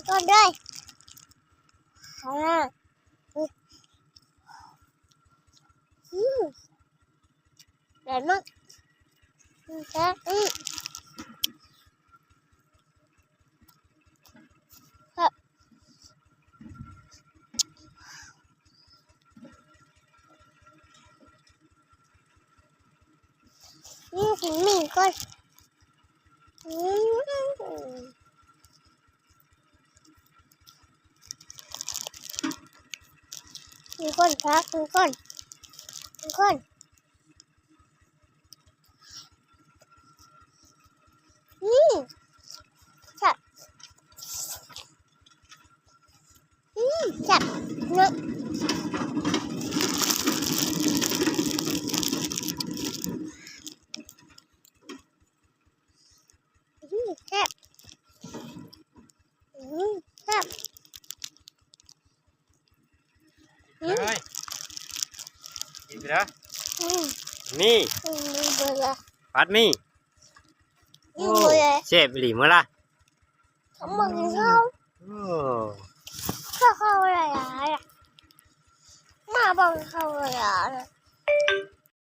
ກ່ອນເດີ ອາ ອືມ ແຊບມາກ ແຊບ ອືມ ແຊບ ອືມ ກິນໝີ່ກ່ອນ ອືມ. ທຸກຄົນ ທຸກຄົນ ທຸກຄົນ ອືມ ແຊບ ອືມ ແຊບເນາະ ອືມ ແຊບ ອືມ ແຊບ ອືມ ເອີຍ ກິນຊິເດີ ອືມ ມີ ອືມ ມີເບີລະ ຜັດໝີ່ ມີເບີລະ ໂອ້ ແຊບອີ່ຫຼີມື້ລະ ເຂົ້າມາກິນເຂົ້າ ໂອ້ ເຂົ້າ ເຂົ້າຫຼາຍໆ ມາເບິ່ງເຂົ້າຫຼາຍໆ.